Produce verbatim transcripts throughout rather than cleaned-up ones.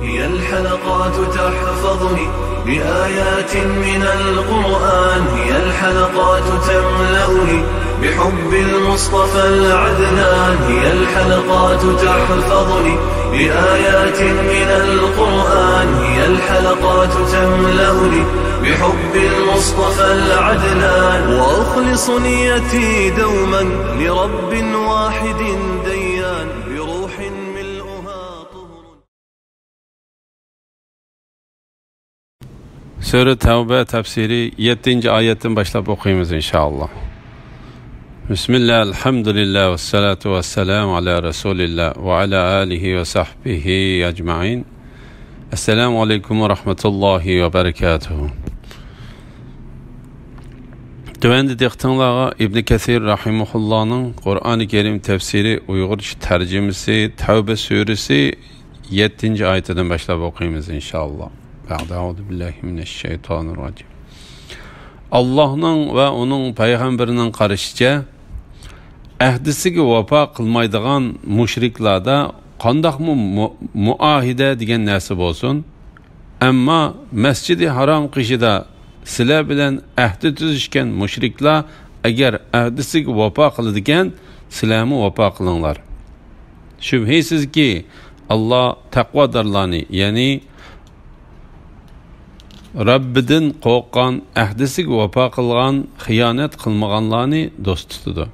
هي الحلقات تحفظني بآيات من القرآن، هي الحلقات تملأني بحب المصطفى العدنان، هي الحلقات تحفظني بآيات من القرآن، هي الحلقات تملأني بحب المصطفى العدنان، وأخلص نيتي دوما لرب واحد ديان، بروح ملؤها طهر. سۈرە تەۋبە تەپسىرى يەتتىنچى ئايەتتىن باشلاپ ئوقۇيمىز، ئىنشائاللا. بىسمىللا، ئەلھەمدۇلىللا، ۋەسسالاتۇ ۋەسسالامۇ ئالا رەسۇلىللا ۋە ئالا ئالىھى ۋە سەھبىھى ئەجمەئىن. ئەسسالامۇ ئەلەيكۇم ۋە رەھمەتۇللاھى ۋە بەرەكاتۇھۇ. تۆۋەندە دىققىتىڭلارغا ئىبنى كەسىر رەھىمەھۇللانىڭ قۇرئانى كەرىم تەپسىرى، ئۇيغۇرچە تەرجىمىسى، تەۋبە سۈرىسى يەتتىنچى ئايىتىدىن باشلاپ ئوقۇيمىز، ئىنشائاللا. بەئدە، ئەئۇزۇ بىللاھى مىنەششەيتانىر راجىم. ئاللاھنىڭ ۋە ئۇنىڭ پەيغەمبىرىنىڭ قارىشىچە، ئەھدىسىگە ۋاپا قىلمايدىغان مۇشرىكلاردا قانداقمۇ مۇ-، مۇئاھىدە دېگەن نەرسە بولسۇن، ئەمما مەسجىدى ھارام قېشىدا سىلەر بىلەن ئەھدى تۈزۈشكەن مۇشرىكلار ئەگەر ئەھدىسىگە ۋاپا قىلىدىكەن، سىلەرمۇ ۋاپا قىلىڭلار. شۈبھىسىزكى، ئاللا تەقۋادارلارنى، يەنى رەببىدىن قورققان، ئەھدىسىگە ۋاپا قىلغان، خىيانەت قىلمىغانلارنى دوست تۇتىدۇ.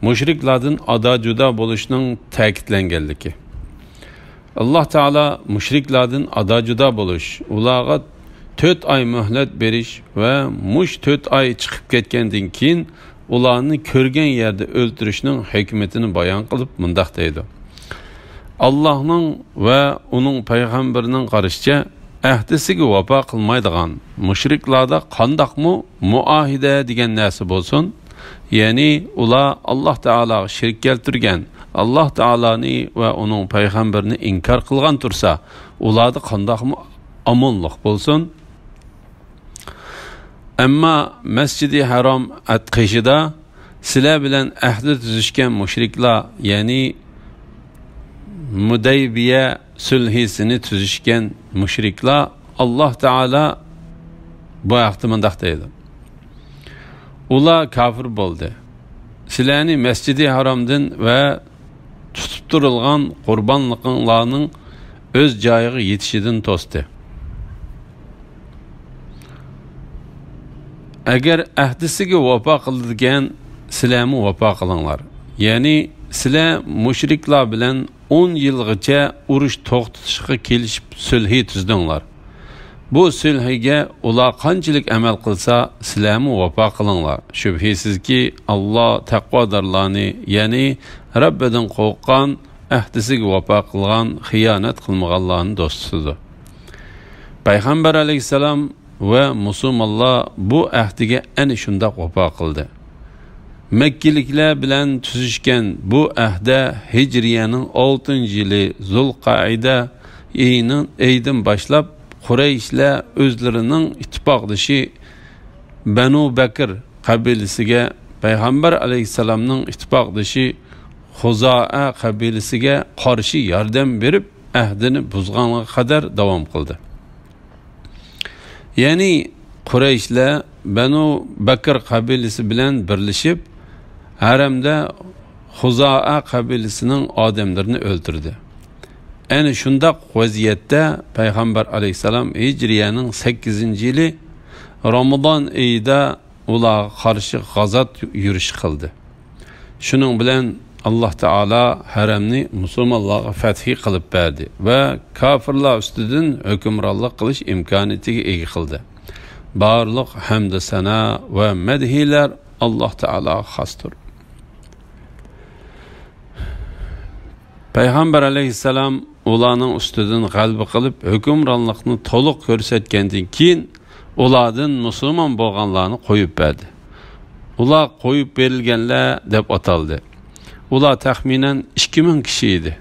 مۇشرىكلاردىن ئادا-جۇدا بولۇشنىڭ تەكىتلەنگەنلىكى. ئاللا تائالا مۇشرىكلاردىن ئادا-جۇدا بولۇش، ئۇلارغا تۆت ئاي مۆھلەت بېرىش ۋە مۇشۇ تۆت ئاي چىقىپ كەتكەندىن كېيىن ئۇلارنى كۆرگەن يەردە ئۆلتۈرۈشنىڭ ھېكمىتىنى بايان قىلىپ مۇنداق دەيدۇ: ئاللاھنىڭ ۋە ئۇنىڭ پەيغەمبىرىنىڭ قارىشىچە، ئەھدىسىگە ۋاپا قىلمايدىغان مۇشرىكلاردا قانداقمۇ مۇئاھىدە دېگەن نەرسە بولسۇن، يەنى ئۇلار ئاللا تائالاغا شېرىك كەلتۈرگەن، ئاللا تائالانى ۋە ئۇنىڭ پەيغەمبىرىنى ئىنكار قىلغان تۇرسا، ئۇلاردا قانداقمۇ ئامانلىق بولسۇن. ئەمما مەسجىدى ھارام قېشىدا سىلەر بىلەن ئەھدى تۈزۈشكەن مۇشرىكلار، يەنى مۇدەيبىيە سۈلھىسىنى تۈزۈشكەن مۇشرىكلار، ئاللا تائالا بۇ ھەقتە مۇنداق دەيدۇ: ئۇلار كاپىر بولدى. سىلەرنى مەسجىدى ھارامدىن ۋە تۇتۇپ تۇرۇلغان قۇربانلىقىڭلارنىڭ ئۆز جايىغا يېتىشىدىن توستى. ئەگەر ئەھدىسىگە ۋاپا قىلىدىكەن، سىلەرمۇ ۋاپا قىلىڭلار. يەنى سىلەر مۇشرىكلار بىلەن ئون يىلغىچە ئۇرۇش توختىتىشقا كېلىشىپ سۈلھى تۈزدۈڭلار. بۇ سۈلھىگە ئۇلار قانچىلىك ئەمەل قىلسا، سىلەرمۇ ۋاپا قىلىڭلار. شۈبھىسىزكى، ئاللا تەقۋادارلارنى، يەنى رەببىدىن قورققان، ئەھدىسىگە ۋاپا قىلغان، خىيانەت قىلمىغانلارنى دوست تۇتىدۇ. پەيغەمبەر ئەلەيھىسسالام ۋە مۇسۇلمانلار بۇ ئەھدىگە ئەنە شۇنداق ۋاپا قىلدى. مەككىلىكلەر بىلەن تۈزۈشكەن بۇ ئەھدە ھىجرىيەنىڭ ئالتىنچى يىلى زۇلقەئىدە ئېيىنىڭ، ئېيىدىن باشلاپ قۇرەيشلەر ئۆزلىرىنىڭ ئىتتىپاقدىشى بەنۇ بەكر قەبىلىسىگە، پەيغەمبەر ئەلەيھىسسالامنىڭ ئىتتىپاقدىشى خۇزائە قەبىلىسىگە قارشى ياردەم بېرىپ، ئەھدىنى بۇزغانغا قەدەر داۋام قىلدى. يەنى قۇرەيشلەر بەنۇ بەكر قەبىلىسى بىلەن بىرلىشىپ، ھەرەمدە خۇزائە قەبىلىسىنىڭ ئادەملىرىنى ئۆلتۈردى. ئەنە شۇنداق ۋەزىيەتتە پەيغەمبەر ئەلەيھىسسالام ھىجرىيەنىڭ سەككىزىنچى يىلى رامىزان ئېيىدا ئۇلارغا قارشى غازات يۈرۈش قىلدى. شۇنىڭ بىلەن ئاللا تائالا ھەرەمنى مۇسۇلمانلارغا فەتھى قىلىپ بەردى ۋە كاپىرلار ئۈستىدىن ھۆكۈمرانلىق قىلىش ئىمكانىيىتىگە ئىگە قىلدى. بارلىق ھەمدۇ سانا ۋە مەدھىيلەر ئاللا تائالاغا خاستۇر. پەيغەمبەر ئەلەيھىسسالام ئۇلارنىڭ ئۈستىدىن غەلىبە قىلىپ، ھۆكۈمرانلىقنى تولۇق كۆرسەتكەندىن كېيىن، ئۇلاردىن مۇسۇلمان بولغانلارنى قويۇپ بەردى. ئۇلار قويۇپ بېرىلگەنلەر دەپ ئاتالدى. ئۇلار تەخمىنەن ئىككى مىڭ كىشى ئىدى.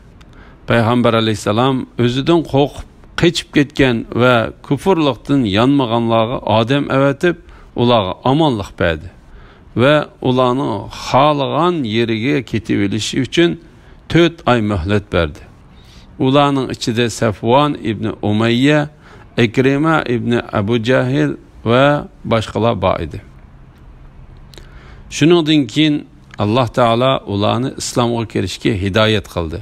پەيغەمبەر ئەلەيھىسسالام ئۆزىدىن قورقۇپ قېچىپ كەتكەن ۋە كۇفۇرلۇقتىن يانمىغانلارغا ئادەم ئەۋەتىپ، ئۇلارغا ئامانلىق بەردى ۋە ئۇلارنىڭ خالىغان يېرىگە كېتىۋېلىشى ئۈچۈن تۆت ئاي مۆھلەت بەردى. ئۇلارنىڭ ئىچىدە سەفۋان ئىبنى ئۇمەييە، ئىكرىمە ئىبنى ئەبۇ جەھىل ۋە باشقىلار بار ئىدى. شۇنىڭدىن كېيىن ئاللاھ تائالا ئۇلارنى ئىسلامغا كىرىشكە ھىدايەت قىلدى.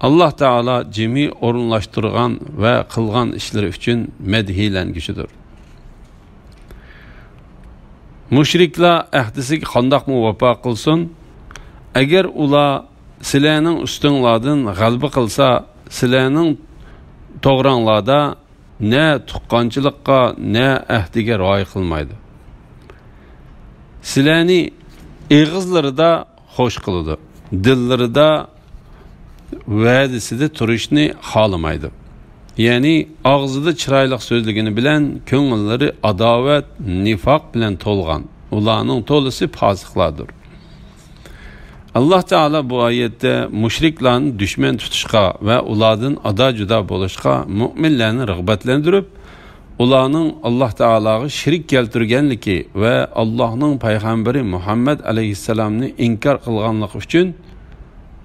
ئاللاھ تائالا جىمى ئورۇنلاشتۇرغان ۋە قىلغان ئىشلىرى ئۈچۈن مەدھىيلەنگۈچىدۇر. مۇشرىكلار ئەھدىسىگە قانداقمۇ ۋاپا قىلسۇن؟ ئەگەر ئۇلار سىلەرنىڭ ئۈستۈڭلاردىن غەلىبە قىلسا، سىلەرنىڭ توغراڭلاردا نە تۇغقانچىلىققا، نە ئەھدىگە رىئايە قىلمايدۇ. سىلەرنى ئېغىزلىرىدا خوش قىلىدۇ، دىللىرىدا ۋەدىسىدە تۇرۇشنى خالىمايدۇ. يەنى ئاغزىدا چىرايلىق سۆزلىگىنى بىلەن كۆڭۈللىرى ئاداۋەت، نىفاق بىلەن تولغان. ئۇلارنىڭ تولىسى پاسىقلاردۇر. ئاللاھ تائالا بۇ ئايەتتە مۇشرىكلارنى دۈشمەن تۇتۇشقا ۋە ئۇلاردىن ئادا-جۇدا بولۇشقا مۆمىنلەرنى رىغبەتلەندۈرۈپ، ئۇلارنىڭ ئاللاھ تائالاغا شېرىك كەلتۈرگەنلىكى ۋە ئاللاھنىڭ پەيغەمبىرى مۇھەممەد ئەلەيھىسسالامنى ئىنكار قىلغانلىقى ئۈچۈن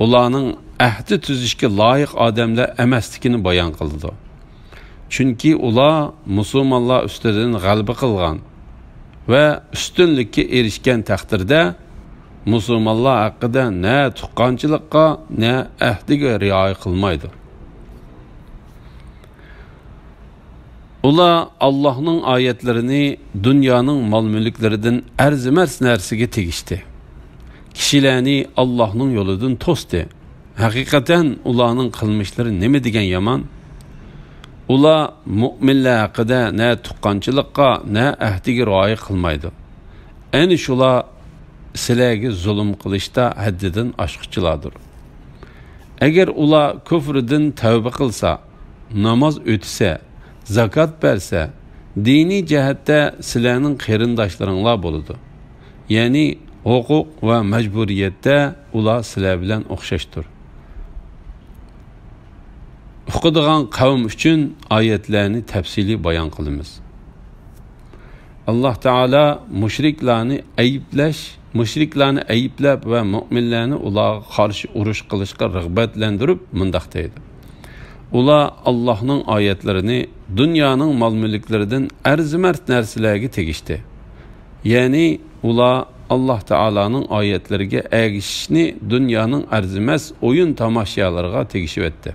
ئۇلارنىڭ ئەھدى تۈزۈشكە لايىق ئادەملەر ئەمەسلىكىنى بايان قىلىدۇ. چۈنكى ئۇلار مۇسۇلمانلار ئۈستىدىن غەلىبە قىلغان ۋە ئۈستۈنلۈككە ئېرىشكەن تەقدىردە، مۇسۇلمانلار ھەققىدە نە تۇغقانچىلىققا، نە ئەھدىگە رىئايە قىلمايدۇ. ئۇلار ئاللاھنىڭ ئايەتلىرىنى دۇنيانىڭ مال-مۈلۈكلىرىدىن ئەرزىمەس نەرسىگە تېگىشتى. كىشىلەرنى ئاللاھنىڭ يولىدىن توستى. ھەقىقەتەن ئۇلارنىڭ قىلمىشلىرى نېمە دېگەن يامان! ئۇلار مۆمىنلەر ھەققىدە نە تۇغقانچىلىققا، نە ئەھدىگە رىئايە قىلمايدۇ. ئەنە شۇلار سىلەرگە زۇلۇم قىلىشتا ھەددىدىن ئاشقۇچىلاردۇر. ئەگەر ئۇلار كۇفرىدىن تەۋبە قىلسا، ناماز ئۆتىسە، زاكات بەرسە، دىنىي جەھەتتە سىلەرنىڭ قېرىنداشلىرىڭلار بولىدۇ. يەنى ھوقۇق ۋە مەجبۇرىيەتتە ئۇلار سىلەر بىلەن ئوخشاشتۇر. ئۇقىدىغان قەۋم ئۈچۈن ئايەتلەرنى تەپسىلىي بايان قىلىمىز. ئاللاھ تائالا مۇشرىكلارنى ئەيىبلەش، مۇشرىكلارنى ئەيىبلەپ ۋە مۆمىنلەرنى ئۇلارغا قارشى ئۇرۇش قىلىشقا رىغبەتلەندۈرۈپ مۇنداق دەيدۇ: ئۇلار ئاللاھنىڭ ئايەتلىرىنى دۇنيانىڭ مال-مۈلۈكلىرىدىن ئەرزىمەس نەرسىلەرگە تېگىشتى. يەنى ئۇلار ئاللاھ تائالانىڭ ئايەتلىرىگە ئەگىشىشنى دۇنيانىڭ ئەرزىمەس ئويۇن-تاماشالىرىغا تېگىشىۋەتتى.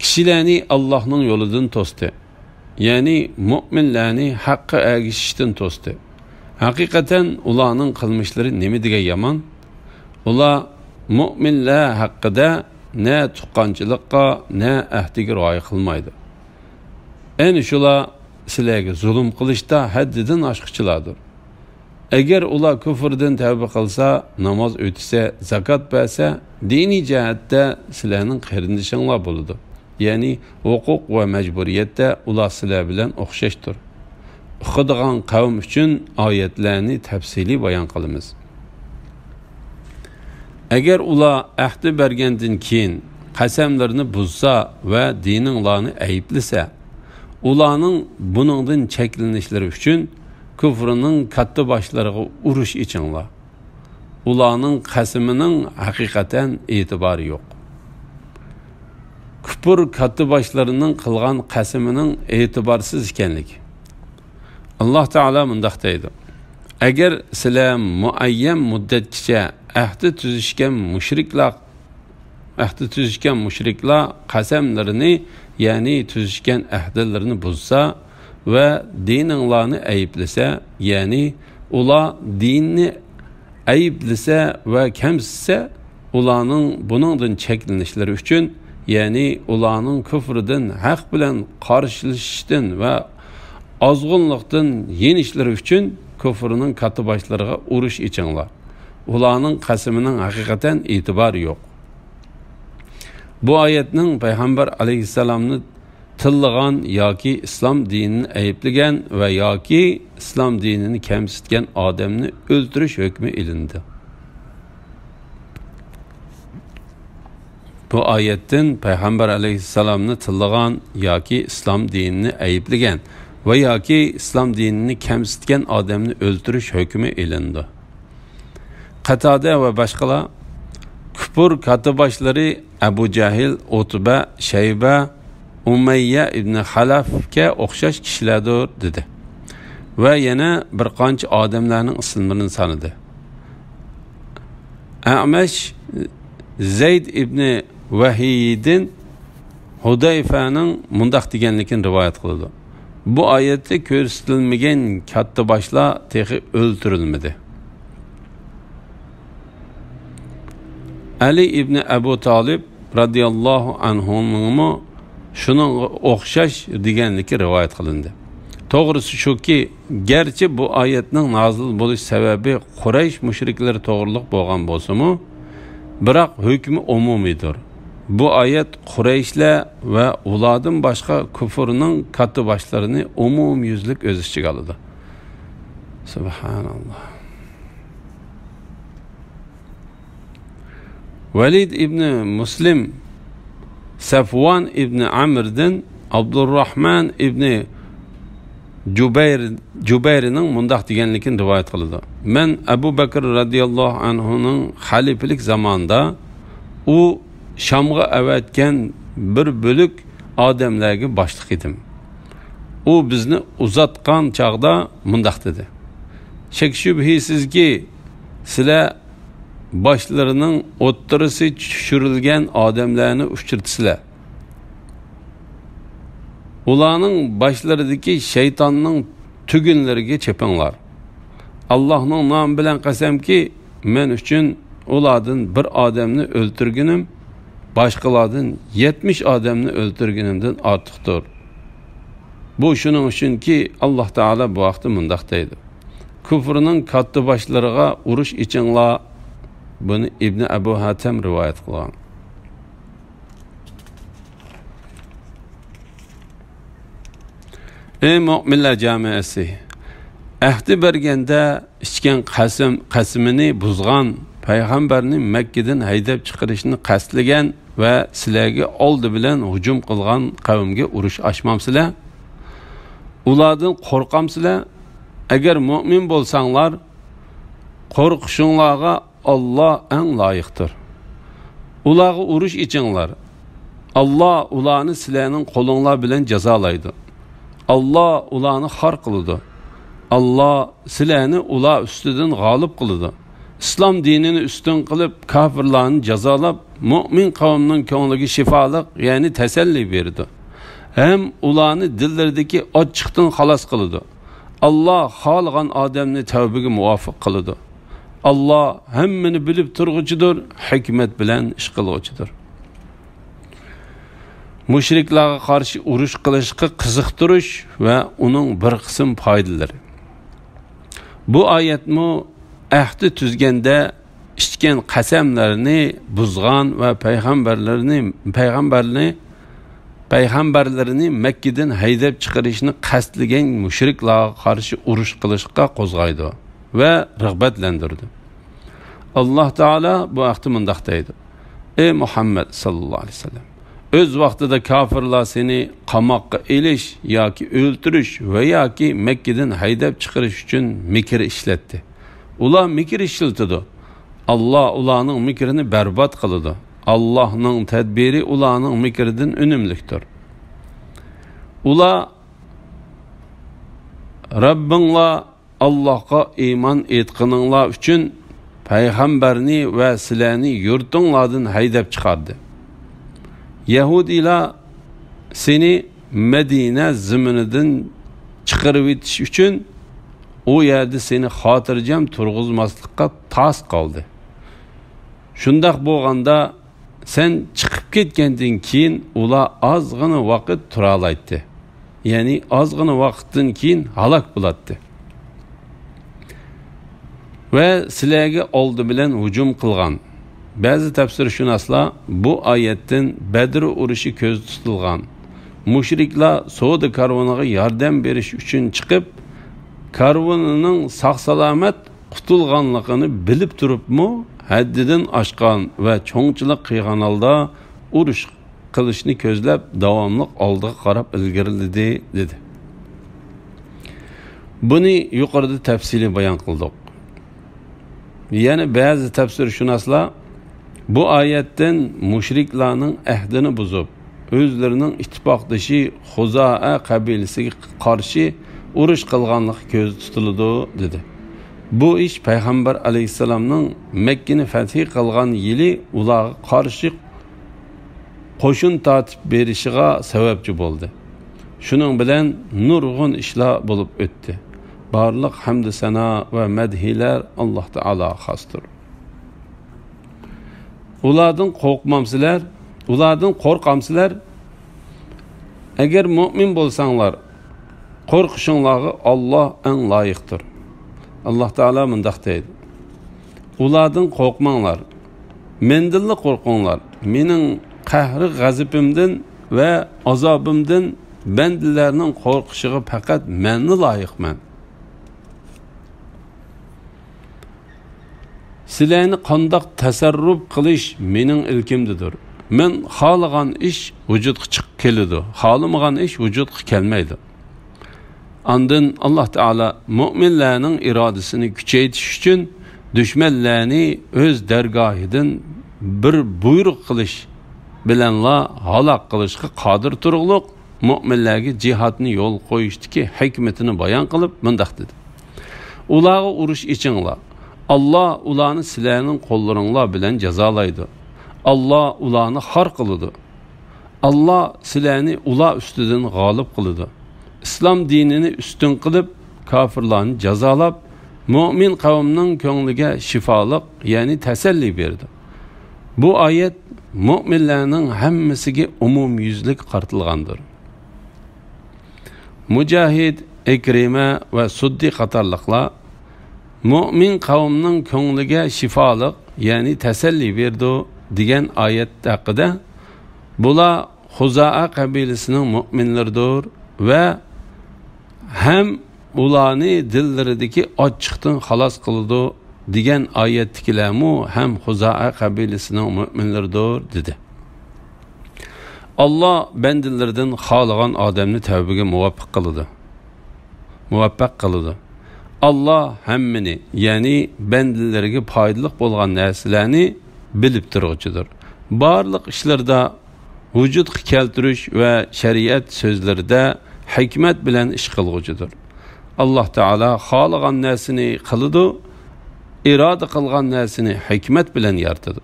كىشىلەرنى ئاللاھنىڭ يولىدىن توستى. يەنى مۆمىنلەرنى ھەققە ئەگىشىشتىن توستى. ھەقىقەتەن ئۇلارنىڭ قىلمىشلىرى نېمە دېگەن يامان! ئۇلار مۆمىنلەر ھەققىدە نە تۇغقانچىلىققا، نە ئەھدىگە رىئايە قىلمايدۇ. ئەنە شۇلار سىلەرگە زۇلۇم قىلىشتا ھەددىدىن ئاشقۇچىلاردۇر. ئەگەر ئۇلار كۇفرىدىن تەۋبە قىلسا، ناماز ئۆتىسە، زاكات بەرسە، دىنىي جەھەتتە سىلەرنىڭ قېرىندىشىڭلار بولىدۇ. يەنى ھوقۇق ۋە مەجبۇرىيەتتە ئۇلار سىلەر بىلەن ئوخشاشتۇر. ئۇقىدىغان قەۋم ئۈچۈن ئايەتلەرنى تەپسىلىي بايان قىلىمىز. ئەگەر ئۇلار ئەھدى بەرگەندىن كېيىن قەسەملىرىنى بۇزسا ۋە دىنىڭلارنى ئەيىبلىسە، ئۇلارنىڭ بۇنىڭدىن چەكلىنىشلىرى ئۈچۈن كۇفرىنىڭ كاتتىباشلىرىغا ئۇرۇش ئېچىڭلار. ئۇلارنىڭ قەسىمىنىڭ ھەقىقەتەن ئېتىبارى يوق. كۇپۇر كاتتىباشلىرىنىڭ قىلغان قەسىمىنىڭ ئېتىبارسىز ئىكەنلىكى. ئاللاھ تائالا مۇنداق دەيدۇ: ئەگەر سىلەر مۇئەييەن مۇددەتكىچە ئەھدى تۈزۈشكەن مۇشرىكلار، ئەھدى تۈزۈشكەن مۇشرىكلار قەسەملىرىنى، يەنى تۈزۈشكەن ئەھدىلىرىنى بۇزسا ۋە دىنىڭلارنى ئەيىبلىسە، يەنى ئۇلار دىننى ئەيىبلىسە ۋە كەمسىتسە، ئۇلارنىڭ بۇنىڭدىن چەكلىنىشلىرى ئۈچۈن، يەنى ئۇلارنىڭ كۇفرىدىن ھەق بىلەن قارشىلىشىشتىن ۋە ئازغۇنلۇقتىن يېنىشلىرى ئۈچۈن كۇفرىنىڭ كاتتىباشلىرىغا ئۇرۇش ئېچىڭلار. ئۇلارنىڭ قەسىمىنىڭ ھەقىقەتەن ئېتىبارى يوق. بۇ ئايەتنىڭ پەيغەمبەر ئەلەيھىسسالامنى تىللىغان ياكى ئىسلام دىنىنى ئەيىبلىگەن ۋە ياكى ئىسلام دىنىنى كەمسىتكەن ئادەمنى ئۆلتۈرۈش ھۆكمى ئېلىندى. بۇ ئايەتتىن پەيغەمبەر ئەلەيھىسسالامنى تىللىغان ياكى ئىسلام دىنىنى ئەيىبلىگەن ۋە ياكى ئىسلام دىنىنى كەمسىتكەن ئادەمنى ئۆلتۈرۈش ھۆكمى ئېلىندى. قاتادە ۋە باشقىلار، كۇپپۇر كاتتىباشلىرى ئەبۇ جەھىل، ئۇتبە، شەيبە، ئۇمەييە ئىبنى خەلەفكە ئوخشاش كىشىلەردۇر، دېدى. ۋە يەنە بىر قانچە ئادەملەرنىڭ ئىسىملىرىنى سانىدى. ئەمەش زەيد ئىبنى ۋەھىيدىن ھۇدەيفەنىڭ مۇنداق دېگەنلىكىنى رىۋايەت قىلىدۇ: بۇ ئايەتتە كۆرسىتىلمىگەن كاتتىباشلار تېخى ئۆلتۈرۈلمىدى. ئەلى ئىبنى ئەبۇ تالىب رەزىياللاھۇ ئەنھۇنىڭمۇ شۇنىڭغا ئوخشاش دېگەنلىكى رىۋايەت قىلىندى. توغرىسى شۇكى، گەرچە بۇ ئايەتنىڭ نازىل بولۇش سەۋەبى قۇرەيش مۇشرىكلىرى توغرىلىق بولغان بولسىمۇ، بىراق ھۆكمى ئومۇمىيدۇر. بۇ ئايەت قۇرەيشلەر ۋە ئۇلاردىن باشقا كۇفرنىڭ كاتتىباشلىرىنى ئومۇميۈزلۈك ئۆز ئىچىگە ئالىدۇ. سۇبھاناللاھ. ۋەلىد ئىبنى مۇسلىم سەفۋان ئىبنى ئەمردىن ئابدۇرراھمان ئىبنى جۇبەير، جۇبەيرنىڭ مۇنداق دېگەنلىكىنى رىۋايەت قىلىدۇ: مەن ئەبۇ بەكر رەزىياللاھۇ ئەنھۇنىڭ خەلىپىلىك زامانىدا ئۇ شامغا ئەۋەتكەن بىر بۆلەك ئادەملەرگە باشلىق ئىدىم. ئۇ بىزنى ئۇزاتقان چاغدا مۇنداق دېدى: شەك-شۈبھىسىزكى، سىلەر باشلىرىنىڭ ئوتتۇرىسى چۈشۈرۈلگەن ئادەملەرنى ئۇچرىتىسىلەر. ئۇلارنىڭ باشلىرىدىكى شەيتاننىڭ تۈگۈنلىرىگە چېپىڭلار. ئاللاھنىڭ نامى بىلەن قەسەمكى، مەن ئۈچۈن ئۇلاردىن بىر ئادەمنى ئۆلتۈرگىنىم باشقىلاردىن يەتمىش ئادەمنى ئۆلتۈرگىنىمدىن ئارتۇقتۇر. بۇ شۇنىڭ ئۈچۈنكى، ئاللاھ تائالا بۇ ھەقتە مۇنداق دەيدۇ: كۇفرنىڭ كاتتىباشلىرىغا ئۇرۇش ئېچىڭلار. بۇنى ئىبنى ئەبۇ ھاتەم رىۋايەت قىلغان. ئەي مۆمىنلەر جامائەسى! ئەھدى بەرگەندە ئىچكەن قەسەم، قەسىمىنى بۇزغان، پەيغەمبەرنى مەككىدىن ھەيدەپ چىقىرىشنى قەستلىگەن ۋە سىلەرگە ئالدى بىلەن ھۇجۇم قىلغان قەۋمگە ئۇرۇش ئاچمامسىلەر؟ ئۇلاردىن قورقامسىلەر؟ ئەگەر مۆمىن بولساڭلار، قورقۇشۇڭلارغا ئاللا ئەڭ لايىقتۇر. ئۇلارغا ئۇرۇش ئېچىڭلار. ئاللا ئۇلارنى سىلەرنىڭ قولۇڭلار بىلەن جازالايدۇ. ئاللا ئۇلارنى خار قىلىدۇ. ئاللا سىلەرنى ئۇلار ئۈستىدىن غالىب قىلىدۇ. ئىسلام دىنىنى ئۈستۈن قىلىپ، كاپىرلارنى جازالاپ، مۆمىن قەۋمنىڭ كۆڭلىگە شىپالىق، يەنى تەسەللى بېرىدۇ. ھەم ئۇلارنى دىللىرىدىكى ئاچچىقتىن خالاس قىلىدۇ. ئاللا خالىغان ئادەمنى تەۋبىگە مۇۋاپىق قىلىدۇ. ئاللا ھەممىنى بىلىپ تۇرغۇچىدۇر، ھېكمەت بىلەن ئىش قىلغۇچىدۇر. مۇشرىكلارغا قارشى ئۇرۇش قىلىشقا قىزىقتۇرۇش ۋە ئۇنىڭ بىر قىسىم پايدىلىرى. بۇ ئايەتمۇ ئەھدى تۈزگەندە ئىچكەن قەسەملەرنى بۇزغان ۋە پەيغەمبەرلىرىنى، پەيغەمبەرنى، پەيغەمبەرلىرىنى مەككىدىن ھەيدەپ چىقىرىشنى قەستلىگەن مۇشرىكلارغا قارشى ئۇرۇش قىلىشقا قوزغايدۇ ۋە رىغبەتلەندۈرىدۇ. ئاللا تائالا بۇ ھەقتە مۇنداق دەيدۇ: ئەي مۇھەممەد ساللاللاھۇ ئەلەيھى ۋەسەللەم! ئۆز ۋاقتىدا كاپىرلار سېنى قاماققا ئېلىش ياكى ئۆلتۈرۈش ۋە ياكى مەككىدىن ھەيدەپ چىقىرىش ئۈچۈن مىكىر ئىشلەتتى. ئۇلار مىكىر ئىشلىتىدۇ. ئاللا ئۇلارنىڭ مىكرىنى بەربات قىلىدۇ. ئاللانىڭ تەدبىرى ئۇلارنىڭ مىكرىدىن ئۈنۈملۈكتۇر. ئۇلار، رەببىڭلار ئاللاھقا ئىمان ئېيتقىنىڭلار ئۈچۈن پەيغەمبەرنى ۋە سىلەرنى يۇرتۇڭلاردىن ھەيدەپ چىقاردى. يەھۇدىيلار سېنى مەدىنە زېمىنىدىن چىقىرىۋېتىش ئۈچۈن ئۇ يەردە سېنى خاتىرجەم تۇرغۇزماسلىققا تاس قالدى. شۇنداق بولغاندا، سەن چىقىپ كەتكەندىن كېيىن ئۇلار ئازغىنە ۋاقىت تۇرالايتتى. يەنى ئازغىنە ۋاقىتتىن كېيىن ھالاك بولاتتى. ۋە سىلەرگە ئالدى بىلەن ھۇجۇم قىلغان. بەزى تەپسىرشۇناسلار بۇ ئايەتتىن بەدر ئۇرۇشى كۆزدە تۇتۇلغان. مۇشرىكلار سودا كارۋىنىغا ياردەم بېرىش ئۈچۈن چىقىپ، كارۋىنىنىڭ ساق-سالامەت قۇتۇلغانلىقىنى بىلىپ تۇرۇپمۇ، ھەددىدىن ئاشقان ۋە چوڭچىلىق قىلغان ھالدا ئۇرۇش قىلىشنى كۆزلەپ، داۋاملىق ئالدىغا قاراپ ئىلگىرىلىدى، دېدى. بۇنى يۇقىرىدا تەپسىلىي بايان قىلدۇق. يەنە بەزى تەپسىرشۇناسلار بۇ ئايەتتىن مۇشرىكلارنىڭ ئەھدىنى بۇزۇپ، ئۆزلىرىنىڭ ئىتتىپاقدىشى خۇزائە قەبىلىسىگە قارشى ئۇرۇش قىلغانلىقى كۆزدە تۇتۇلىدۇ، دېدى. بۇ ئىش پەيغەمبەر ئەلەيھىسسالامنىڭ مەككىنى فەتھى قىلغان يىلى ئۇلارغا قارشى قوشۇن تارتىپ بېرىشىغا سەۋەبچى بولدى. شۇنىڭ بىلەن نۇرغۇن ئىشلار بولۇپ ئۆتتى. بارلىق ھەمدۇ سانا ۋە مەدھىيلەر ئاللاھ تائالاغا خاستۇر. ئۇلاردىن قورقمامسىلەر؟ ئۇلاردىن قورقامسىلەر؟ ئەگەر مۆمىن بولساڭلار، قورقۇشۇڭلارغا ئاللاھ ئەڭ لايىقتۇر. ئاللاھ تائالا مۇنداق دەيدۇ: ئۇلاردىن قورقماڭلار، مەندىنلا قورقۇڭلار. مېنىڭ قەھرى غەزىپىمدىن ۋە ئازابىمدىن بەندىلەرنىڭ قورقۇشىغا پەقەت مەنلا لايىقمەن. سىلەرنى قانداق تەسەررۇپ قىلىش مېنىڭ ئىلكىمدىدۇر. مەن خالىغان ئىش ۋۇجۇدقا چىقىپ كېلىدۇ، خالىمىغان ئىش ۋۇجۇدقا كەلمەيدۇ. ئاندىن ئاللاھ تائالا مۆمىنلەرنىڭ ئىرادىسىنى كۈچەيتىش ئۈچۈن دۈشمەنلەرنى ئۆز دەرگاھىدىن بىر بۇيرۇق قىلىش بىلەنلا ھالاك قىلىشقا قادىر تۇرۇقلۇق مۆمىنلەرگە جىھادنى يولغا قويۇشتىكى ھېكمىتىنى بايان قىلىپ مۇنداق دېدى: ئۇلارغا ئۇرۇش ئېچىڭلار. ئاللاھ ئۇلارنى سىلەرنىڭ قوللىرىڭلار بىلەن جازالايدۇ. ئاللاھ ئۇلارنى خار قىلىدۇ. ئاللاھ سىلەرنى ئۇلار ئۈستىدىن غالىب قىلىدۇ. ئىسلام دىنىنى ئۈستۈن قىلىپ، كاپىرلارنى جازالاپ، مۆمىن قەۋمنىڭ كۆڭلىگە شىپالىق، يەنى تەسەللى بېرىدۇ. بۇ ئايەت مۆمىنلەرنىڭ ھەممىسىگە ئومۇميۈزلۈك قارىتىلغاندۇر. مۇجاھىد، ئىكرىمە ۋە سۇددى قاتارلىقلار مۆمىن قەۋمنىڭ كۆڭلىگە شىپالىق، يەنى تەسەللى بېرىدۇ، دېگەن ئايەت ھەققىدە، بۇلار خۇزائە قەبىلىسىنىڭ مۆمىنلىرىدۇر ۋە ھەم ئۇلارنى دىللىرىدىكى ئاچچىقتىن خالاس قىلىدۇ، دېگەن ئايەتتىكىلەرمۇ ھەم خۇزائە قەبىلىسىنىڭ مۆمىنلىرىدۇر، دېدى. ئاللاھ بەندىلىرىدىن خالىغان ئادەمنى تەۋبىگە مۇۋەپپەق قىلىدۇ. مۇۋەپپەق قىلىدۇ. ئاللاھ ھەممىنى، يەنى بەندىلىرىگە پايدىلىق بولغان نەرسىلەرنى بىلىپ تۇرغۇچىدۇر. بارلىق ئىشلىرىدا ۋۇجۇدقا كەلتۈرۈش ۋە شەرىئەت سۆزلىرىدە ھېكمەت بىلەن ئىش قىلغۇچىدۇر. ئاللاھ تائالا خالىغان نەرسىنى قىلىدۇ، ئىرادە قىلغان نەرسىنى ھېكمەت بىلەن يارىتىدۇ.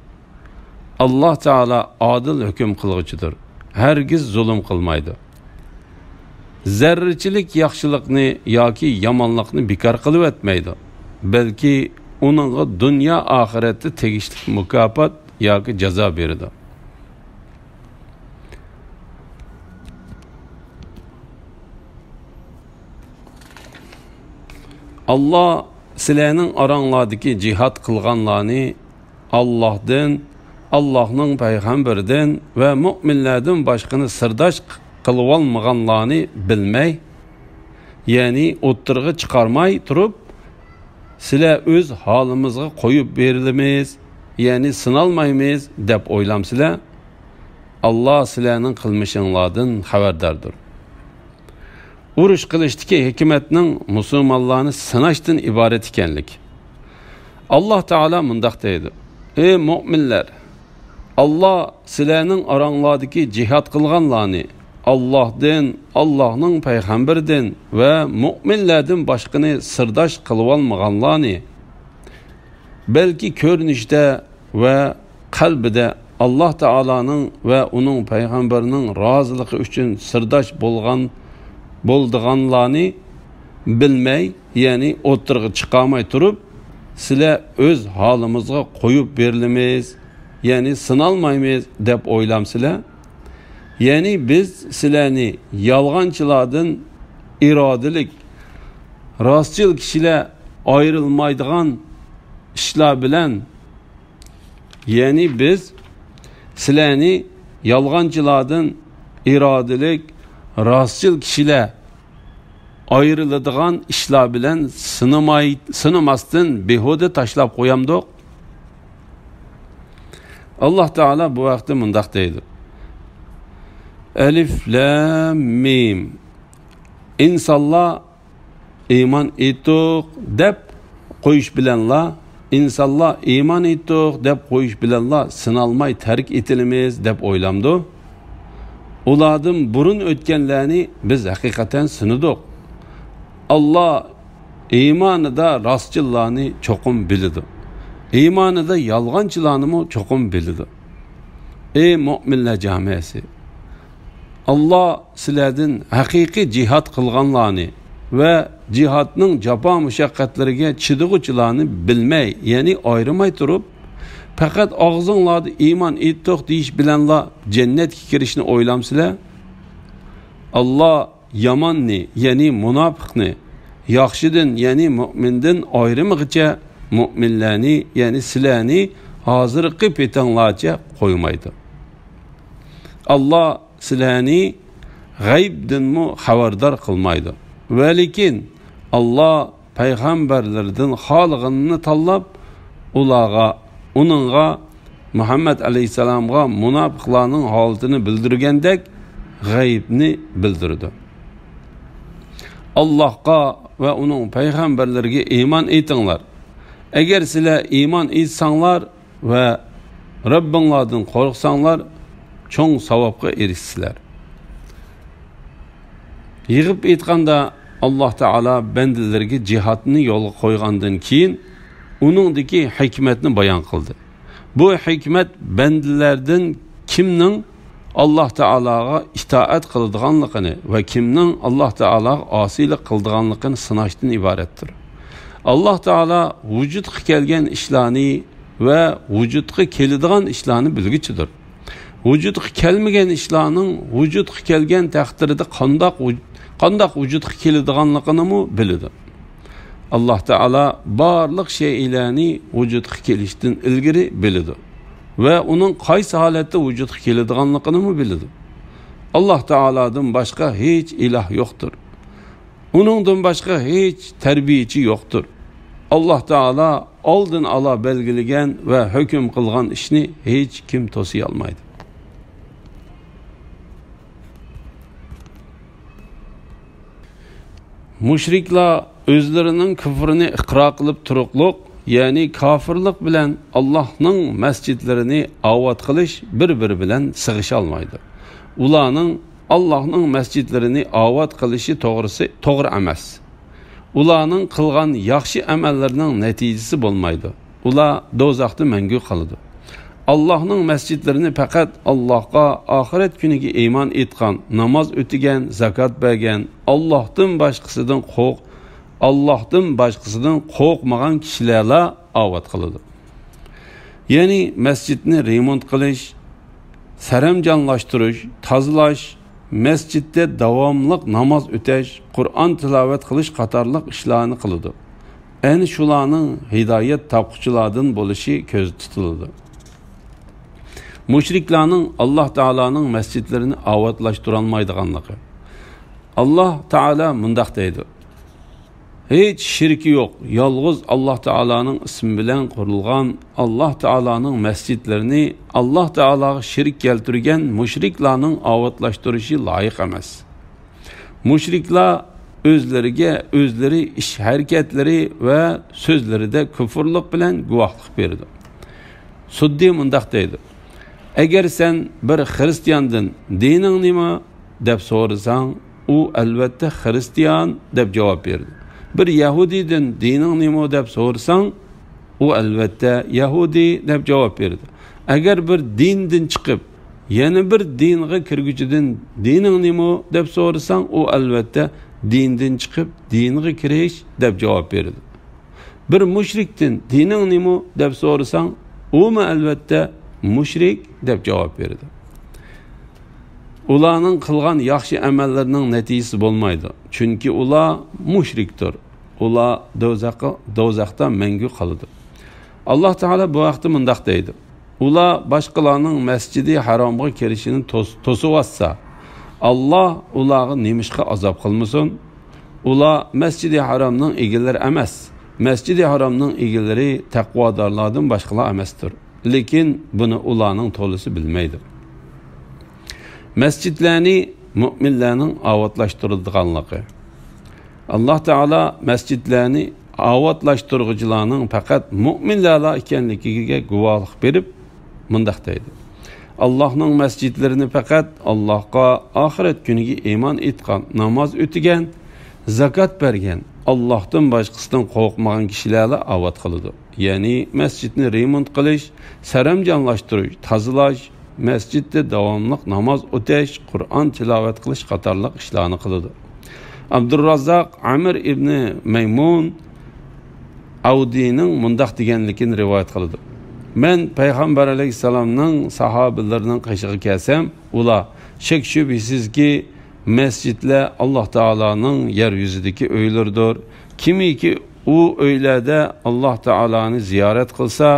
ئاللاھ تائالا ئادىل ھۆكۈم قىلغۇچىدۇر، ھەرگىز زۇلۇم قىلمايدۇ. زەررىچىلىك ياخشىلىقنى ياكى يامانلىقنى بىكار قىلىۋەتمەيدۇ، بەلكى ئۇنىڭغا دۇنيا ئاخىرەتتە تېگىشلىك مۇكاپات ياكى جازا بېرىدۇ. ئاللاھ سىلەرنىڭ ئاراڭلاردىكى جىھاد قىلغانلارنى ئاللاھدىن، ئاللاھنىڭ پەيغەمبىرىدىن ۋە مۆمىنلەردىن باشقىنى سىرداش قىلىۋالمىغانلارنى بىلمەي، يەنى ئوتتۇرىغا چىقارماي تۇرۇپ، سىلەر ئۆز ھالىمىزغا قويۇپ بېرىلىمىز، يەنى سىنالمايمىز دەپ ئويلامسىلەر؟ ئاللاھ سىلەرنىڭ قىلمىشىڭلاردىن خەۋەرداردۇر. ئۇرۇش قىلىشتىكى ھېكمەتنىڭ مۇسۇلمانلارنى سىناشتىن ئىبارەت ئىكەنلىك. ئاللاھ تائالا مۇنداق دەيدۇ: ئەي مۆمىنلەر! ئاللاھ سىلەرنىڭ ئاراڭلاردىكى جىھاد قىلغانلارنى ئاللاھدىن، ئاللاھنىڭ پەيغەمبىرىدىن ۋە مۆمىنلەردىن باشقىنى سىرداش قىلىۋالمىغانلارنى، بەلكى كۆرۈنۈشتە ۋە قەلبىدە ئاللاھ تائالانىڭ ۋە ئۇنىڭ پەيغەمبىرىنىڭ رازىلىقى ئۈچۈن سىرداش بولغان، بولىدىغانلارنى بىلمەي، يەنى ئوتتۇرىغا چىقارماي تۇرۇپ، سىلەر ئۆز ھالىمىزغا قويۇپ بېرىلىمىز، يەنى سىنالمايمىز دەپ ئويلامسىلەر؟ يەنى بىز سىلەرنى يالغانچىلاردىن ئىرادىلىك، راستچىل كىشىلەر ئايرىلمايدىغان ئىشلار بىلەن، يەنى بىز سىلەرنى يالغانچىلاردىن ئىرادىلىك، راستچىل كىشىلەر ئايرىلىدىغان ئىشلار بىلەن سىنىماي-، سىنىماستىن بىھۇدە تاشلاپ قويامدۇق؟ ئاللاھ تائالا بۇ ھەقتە مۇنداق دەيدۇ: ئەلىف لام مىم. ئىنسانلار ئىمان ئېيتتۇق دەپ قويۇش بىلەنلا، ئىنسانلار ئىمان ئېيتتۇق دەپ قويۇش بىلەنلا سىنالماي تەرك ئېتىلىمىز دەپ ئويلامدۇ؟ ئۇلاردىن بۇرۇن ئۆتكەنلەرنى بىز ھەقىقەتەن سىنىدۇق. ئاللا ئىمانىدا راستچىللارنى چوقۇم بىلىدۇ. ئىمانىدا يالغانچىلارنىمۇ چوقۇم بىلىدۇ. ئەي مۆمىنلەر جامائەسى! ئاللا سىلەردىن ھەقىقىي جىھاد قىلغانلارنى ۋە جىھادنىڭ جاپا مۇشەققەتلىرىگە چىدىغۇچىلارنى بىلمەي، يەنى ئايرىماي تۇرۇپ، پەقەت ئاغزىڭلاردا ئىمان ئېيتتۇق دېيىش بىلەنلا جەننەتكە كىرىشنى ئويلامسىلەر؟ ئاللا ياماننى، يەنى مۇناپىقنى، ياخشىدىن، يەنى مۆمىندىن ئايرىمىغىچە مۆمىنلەرنى، يەنى سىلەرنى ھازىرقى پېتىڭلارچە قويمايدۇ. ئاللا سىلەرنى غەيبتىنمۇ خەۋەردار قىلمايدۇ. ۋەلىكىن ئاللا پەيغەمبەرلىرىدىن خالىغىنىنى تاللاپ، ئۇلارغا، ئۇنىڭغا، مۇھەممەد ئەلەيھىسسالامغا مۇناپىقلارنىڭ ھالىتىنى بىلدۈرگەندەك غەيبنى بىلدۈرىدۇ. ئاللاھقا ۋە ئۇنىڭ پەيغەمبەرلىرىگە ئىمان ئېيتىڭلار. ئەگەر سىلەر ئىمان ئېيتساڭلار، ۋە رەببىڭلاردىن قورقساڭلار، چوڭ ساۋابقا ئېرىشىسىلەر. يىغىپ ئېيتقاندا، ئاللا تائالا بەندىلىرىگە جىھادنى يولغا قويغاندىن كېيىن، ئۇنىڭدىكى ھېكمەتنى بايان قىلدى. بۇ ھېكمەت بەندىلەردىن كىمنىڭ ئاللا تائالاغا ئىتائەت قىلىدىغانلىقىنى ۋە كىمنىڭ ئاللا تائالاغا ئاسىيلىق قىلىدىغانلىقىنى سىناشتىن ئىبارەتتۇر. ئاللا تائالا ۋۇجۇدقا كەلگەن ئىشلارنى ۋە ۋۇجۇدقا كېلىدىغان ئىشلارنى بىلگۈچىدۇر. ۋۇجۇدقا كەلمىگەن ئىشلارنىڭ ۋۇجۇدقا كەلگەن تەقدىرىدە قانداق ۋۇ-، قانداق ۋۇجۇدقا كېلىدىغانلىقىنىمۇ بىلىدۇ. ئاللا تائالا بارلىق شەيئىلەرنى ۋۇجۇدقا كېلىشتىن ئىلگىرى بىلىدۇ ۋە ئۇنىڭ قايسى ھالەتتە ۋۇجۇدقا كېلىدىغانلىقىنىمۇ بىلىدۇ. ئاللا تائالادىن باشقا ھېچ ئىلاھ يوقتۇر. ئۇنىڭدىن باشقا ھېچ تەربىيىچى يوقتۇر. ئاللا تائالا ئالدىن ئالا بەلگىلىگەن ۋە ھۆكۈم قىلغان ئىشنى ھېچ كىم توسىيالمايدۇ. مۇشرىكلار ئۆزلىرىنىڭ كۇفرىنى ئىقرار قىلىپ تۇرۇقلۇق، يەنى كاپىرلىق بىلەن ئاللاھنىڭ مەسچىتلىرىنى ئاۋات قىلىش بىر-بىرى بىلەن سىغىشالمايدۇ. ئۇلارنىڭ ئاللاھنىڭ مەسچىتلىرىنى ئاۋات قىلىشى توغرىسى توغرا ئەمەس. ئۇلارنىڭ قىلغان ياخشى ئەمەللىرىنىڭ نەتىجىسى بولمايدۇ. ئۇلار دوزاختا مەڭگۈ قالىدۇ. ئاللاھنىڭ مەسچىتلىرىنى پەقەت ئاللاھقا، ئاخىرەت كۈنىگە ئىمان ئېيتقان، ناماز ئۆتىگەن، زاكات بەرگەن، ئاللاھتىن باشقىسىدىن قورق-، ئاللاھتىن باشقىسىدىن قورقمىغان كىشىلەرلا ئاۋات قىلىدۇ. يەنى مەسچىتنى رېمونت قىلىش، سەرەمجانلاشتۇرۇش، تازىلاش، مەسچىتتە داۋاملىق ناماز ئۆتەش، قۇرئان تىلاۋەت قىلىش قاتارلىق ئىشلارنى قىلىدۇ. ئەنە شۇلارنىڭ ھىدايەت تاپقۇچىلاردىن بولۇشى كۆزدە تۇتۇلىدۇ. مۇشرىكلارنىڭ ئاللا تائالانىڭ مەسچىتلىرىنى ئاۋاتلاشتۇرالمايدىغانلىقى. ئاللا تائالا مۇنداق دەيدۇ: ھېچ شېرىكى يوق، يالغۇز ئاللا تائالانىڭ ئىسمى بىلەن قۇرۇلغان ئاللا تائالانىڭ مەسچىتلىرىنى ئاللا تائالاغا شېرىك كەلتۈرگەن مۇشرىكلارنىڭ ئاۋاتلاشتۇرۇشى لايىق ئەمەس. مۇشرىكلار ئۆزلىرىگە ئۆزلىرى ئىش ھەرىكەتلىرى ۋە سۆزلىرىدە كۇفۇرلۇق بىلەن گۇۋاھلىق بېرىدۇ. سۇددى مۇنداق دەيدۇ: ئەگەر سەن بىر خىرىستىياندىن «دىنىڭ نېمە؟» دەپ سورىساڭ، ئۇ ئەلۋەتتە «خىرىستىيان» دەپ جاۋاب بېرىدۇ. بىر يەھۇدىيدىن «دىنىڭ نېمە؟» دەپ سورىساڭ، ئۇ ئەلۋەتتە «يەھۇدىي» دەپ جاۋاب بېرىدۇ. ئەگەر بىر دىندىن چىقىپ، يەنە بىر دىنغا كىرگۈچىدىن «دىنىڭ نېمە؟» دەپ سورىساڭ، ئۇ ئەلۋەتتە «دىندىن چىقىپ، دىنغا كىرىش» دەپ جاۋاب بېرىدۇ. بىر مۇشرىكتىن «دىنىڭ نېمە؟» دەپ سورىساڭ، ئۇمۇ ئەلۋەتتە «مۇشرىك» دەپ جاۋاب بېرىدۇ. ئۇلارنىڭ قىلغان ياخشى ئەمەللىرىنىڭ نەتىجىسى بولمايدۇ، چۈنكى ئۇلار مۇشرىكتۇر. ئۇلار دوزاخقا، دوزاختا مەڭگۈ قالىدۇ. ئاللا تائالا بۇ ھەقتە مۇنداق دەيدۇ: ئۇلار باشقىلارنىڭ مەسجىدى ھارامغا كىرىشىنى توس-، توسۇۋاتسا، ئاللا ئۇلارغا نېمىشقا ئازاب قىلمىسۇن؟ ئۇلار مەسجىدى ھارامنىڭ ئىگىلىرى ئەمەس. مەسجىدى ھارامنىڭ ئىگىلىرى تەقۋادارلاردىن باشقىلار ئەمەستۇر. لېكىن بۇنى ئۇلارنىڭ تولىسى بىلمەيدۇ. مەسجىدلەرنى مۆمىنلەرنىڭ ئاۋاتلاشتۇرىدىغانلىقى. ئاللا تائالا مەسجىدلەرنى ئاۋاتلاشتۇرغۇچىلارنىڭ پەقەت مۆمىنلەرلا ئىكەنلىكىگە گۇۋاھلىق بېرىپ، مۇنداق دەيدۇ: «ئاللاھنىڭ مەسچىتلىرىنى پەقەت ئاللاھقا، ئاخىرەت كۈنىگە ئىمان ئېيتقان، ناماز ئۆتىگەن، زاكات بەرگەن، ئاللاھتىن باشقىسىدىن قورقمىغان كىشىلەرلا ئاۋات قىلىدۇ.» يەنى مەسچىتنى رېمونت قىلىش، سەرەمجانلاشتۇرۇش، تازىلاش، مەسچىتتە داۋاملىق ناماز ئۆتەش، قۇرئان تىلاۋەت قىلىش قاتارلىق ئىشلارنى قىلىدۇ. ئابدۇرراززاق ئامىر ئىبنى مەيمۇن ئەۋدىنىڭ مۇنداق دېگەنلىكىنى رىۋايەت قىلىدۇ: «مەن پەيغەمبەر ئەلەيھىسسالامنىڭ ساھابىلىرىنىڭ قېشىغا كەلسەم، ئۇلار، شەك شۈبھىسىزكى، مەسچىتلەر ئاللاھ تائالانىڭ يەر يۈزىدىكى ئۆيلىرىدۇر. كىمكى ئۇ ئۆيلەردە ئاللاھ تائالانى زىيارەت قىلسا،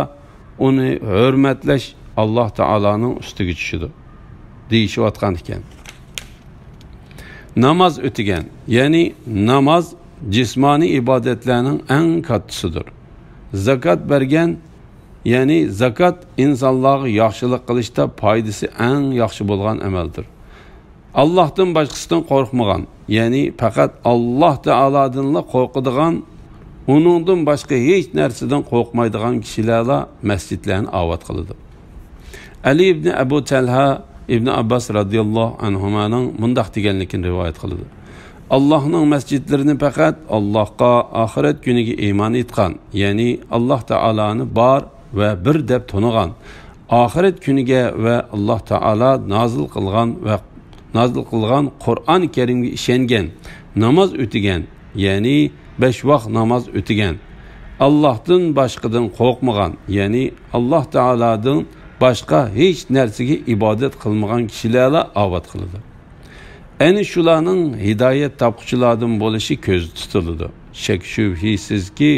ئۇنى ھۆرمەتلەش ئاللاھ تائالانىڭ ئۈستىگە چۈشىدۇ» دېيىشىۋاتقان ئىكەن. ناماز ئۆتىگەن، يەنى ناماز جىسمانىي ئىبادەتلەرنىڭ ئەڭ كاتتىسىدۇر. زاكات بەرگەن، يەنى زاكات ئىنسانلارغا ياخشىلىق قىلىشتا پايدىسى ئەڭ ياخشى بولغان ئەمەلدۇر. ئاللاھتىن باشقىسىدىن قورقمىغان، يەنى پەقەت ئاللاھ تائالادىنلا قورقىدىغان، ئۇنىڭدىن باشقا ھېچ نەرسىدىن قورقمايدىغان كىشىلەرلا مەسچىتلەرنى ئاۋات قىلىدۇ. ئەلى ئىبنى ئەبۇ تەلھە ئىبنى ئابباس رازىياللاھۇ ئەنھۇمانىڭ مۇنداق دېگەنلىكىنى رىۋايەت قىلىدۇ: «ئاللاھنىڭ مەسچىتلىرىنى پەقەت ئاللاھقا، ئاخىرەت كۈنىگە ئىمان ئېيتقان، يەنى ئاللاھ تائالانى بار ۋە بىر دەپ تونۇغان، ئاخىرەت كۈنىگە ۋە ئاللاھ تائالا نازىل قىلغان ۋە نازىل قىلغان قۇرئان كەرىمگە ئىشەنگەن، ناماز ئۆتىگەن، يەنى بەش ۋاق ناماز ئۆتىگەن، ئاللاھتىن باشقىدىن قورقمىغان، يەنى ئاللاھ تائالادىن باشقا ھېچ نەرسىگە ئىبادەت قىلمىغان كىشىلەرلا ئاۋات قىلىدۇ. ئەنە شۇلارنىڭ ھىدايەت تاپقۇچىلاردىن بولۇشى كۆزدە تۇتۇلىدۇ. شەك شۈبھىسىزكى،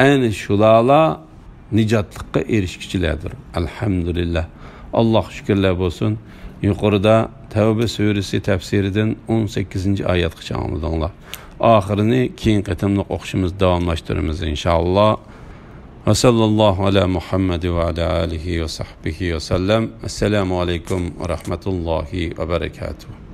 ئەنە شۇلارلا نىجاتلىققا ئېرىشكۈچىلەردۇر.» ئەلھەمدۇلىللاھ. ئاللاھقا شۈكۈرلەر بولسۇن. يۇقىرىدا تەۋبە سۈرىسى تەپسىرىدىن ئون سەككىزىنچى ئايەتقىچە ئاڭلىدىڭلار. ئاخىرىنى كېيىنكى قېتىملىق ئوقۇشىمىزدا داۋاملاشتۇرىمىز، ئىنشائاللاھ. ۋە ساللاللاھۇ ئەلە مۇھەممەد ۋە ئەلە ئالىھى ۋە سەھبىھى ۋە سەللەم. ئەسسالامۇ ئەلەيكۇم ۋە رەھمەتۇللاھى ۋە بەرەكاتۇھ.